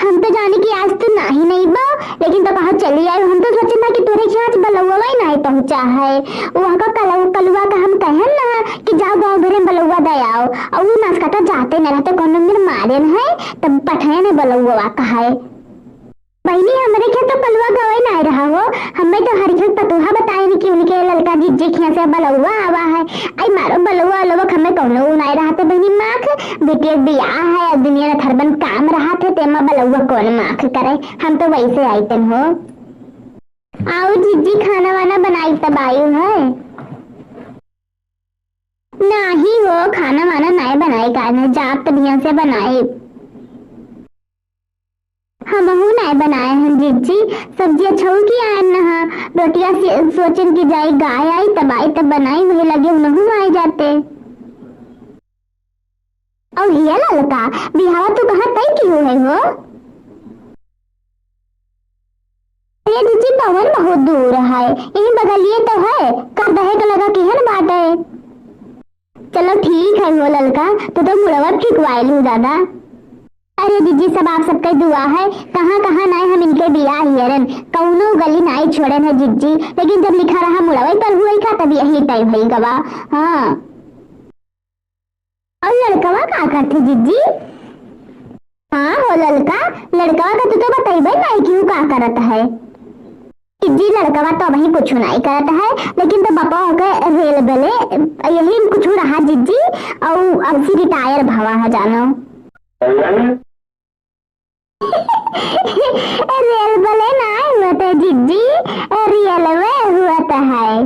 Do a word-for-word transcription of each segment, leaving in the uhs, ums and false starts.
हम तो जानी कि आज तू नाही नहीं बा, लेकिन तो कहाँ चली आई? हम तो सोचे ना कि तोरे यहाँ आज बलौवा ही नाही पहुँचा है। वहाँ का कलौ-, कलुआ का हम कहन ना कि जाओ गाँव भरे में बलौवा दे आओ, और वो नसकटा जाते न रहते, कौनो मेर मारे न है, तब पठाए न बलौवा का है। बहिनी, हमरे खेत तो कलुआ गवई नाही रहा हो, हमें तो हर खेत पतोहा बताए न कि उनके ललका जिज्जी खिया से बलौवा आवा है। आई मारो बलौवा, बलौवा हमें कौनो उ नाही रहते बहिनी माख, बेटी एक बियाह है, अब दुनिया में थरबन काम रहत है, तेमा बलौवा कौन माख करे, हम तो वैसे आइतन हो। आओ जिज्जी, खाना वाना बनाई तब आयु है। नाही हो, खाना वाना नाही बनाई, का न जात बिया से बनाई। हमहू नाही बनाए हन जिज्जी, सब्जिया छौकी आयन नहा, रोटिया से सोचन कि जाई गाय आई तब आई तब बनाई, वही लगे उनहू आए जाते। और हिया ललका, बिहावा तू कहाँ तय की हो है हो? अरे जिज्जी, पवन बहुत दूर है, यही बगलिए तो है, कर दहे के लगा केहन बाटे। चलो ठीक है हो ललका, तू तो मुड़वा फिकवाए लू दादा। अरे जिज्जी, सब आप सबके दुआ है, कहाँ कहाँ नाय हम इनके बियाह हियरन, कौनो गली नाय छोड़न है जिज्जी, लेकिन जब लिखा रहा मुड़वा पर हुई का तब यही तय भई गवा। हाँ। और लड़कवा का करथे जिज्जी? हाँ हो ललका, लड़कवा का तू तो बतइबे नाय कि उ का करत है। जिज्जी लड़कवा तो अबही कुछ नाय करत है, लेकिन तो बपवा के रेल बेले यही कुछ रहा जिज्जी, और अब से रिटायर भवा है जानो। रेल बले नाय होते जिज्जी, रेलवे होत है।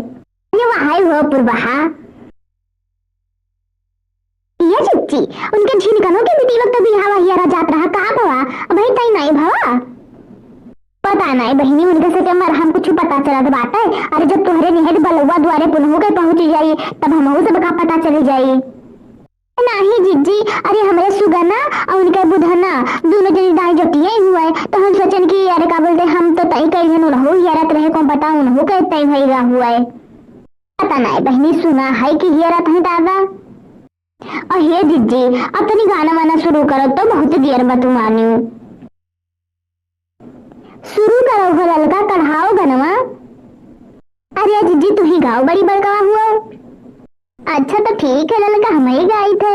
ये वहाई हो पुरबहा। ये जिज्जी, उनके झिनकनो के बेटी वक्त बिहावा हियरा जात रहा का भवा, अबही तई नाय भवा। पता नाय बहिनी, उनके से के मरहम कुछ पता चलत बाटे। अरे जब तोहरे निहत बलौवा दुआरे पुनहु के पहुँच जाई, तब हमहू सब का पता चली जाई। नाही जिज्जी, अरे हमरे सुगना और उनके बुधना दोनों जनी दाई जोटिए हुए, तो हम सोचन कि अरे का बोलते हम तो तय कइलन उनहु हियरत रहे, कौन पता उनहु के तय भइगा हुए। पता नाय बहिनी, सुना है कि हियरत है दादा। और हे जिज्जी, अब तनी गाना वाना शुरू करो तो बहुत देर बा तू मानियो। शुरू करो हो ललका, कढ़ाओ गनवा। अरे जिज्जी, तू ही गाओ, बड़ी बड़कवा हुआ। अच्छा तो ठीक है ललका, हम ही गाई थे।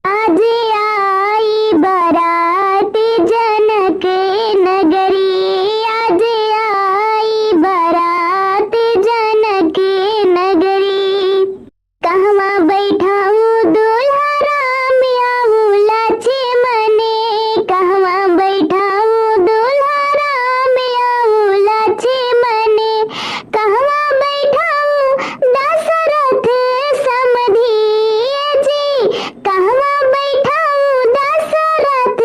आज आई बारात जनक नगरी, आज आई बारात जनक नगरी। कहवा बैठाऊं दूल्हा राम आऊ लक्ष्मणे, कहवा बैठाऊं दूल्हा राम आऊ लक्ष्मणे, कहवा बैठाऊं दशरथ समधी जी, कहवा बैठाऊं दशरथ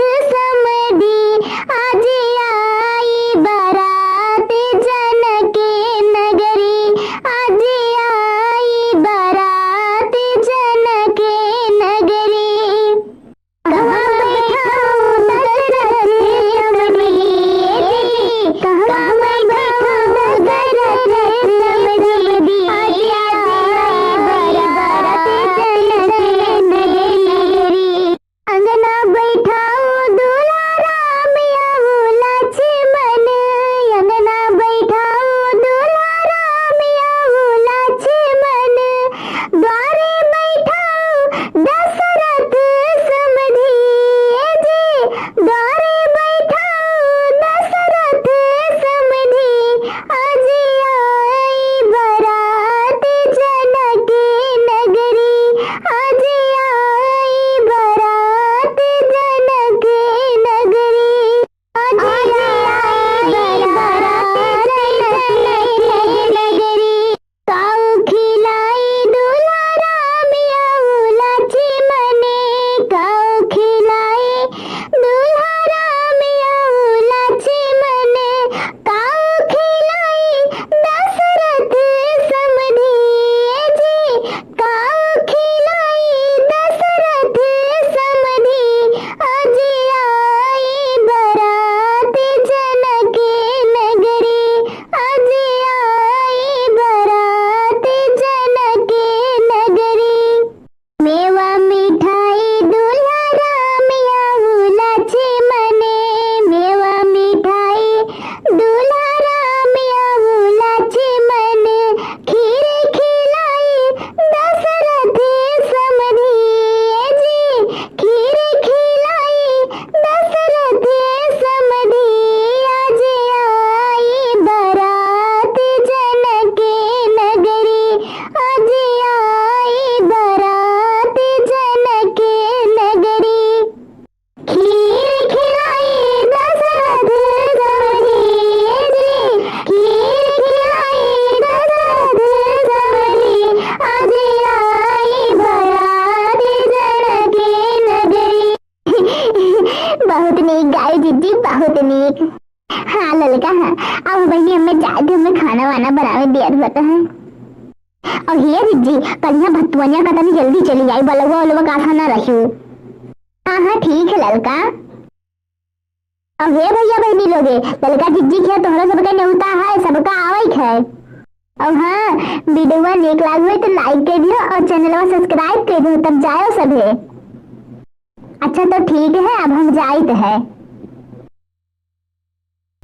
गाय जिज्जी बहुत नीक। हाँ ललका, हाँ। अब बहिनी हमें जाए दे, हमें खाना वाना बनावे दिया होता है। और हे जिज्जी, कलिया भतुआनिया का तनी जल्दी चली आई, बलुआ उलुआ का आशा ना रखियो। हाँ हाँ ठीक है ललका। अब हे भैया बहिनी लोगे, ललका जिज्जी के तोहरा सबके नेवता है, सबका आवई है। और हाँ, वीडियो नीक लाग होई तो लाइक कर दियो और चैनलवा सब्सक्राइब कर दियो, तब जायो सभे। अच्छा तो ठीक है, अब हम जाइत है।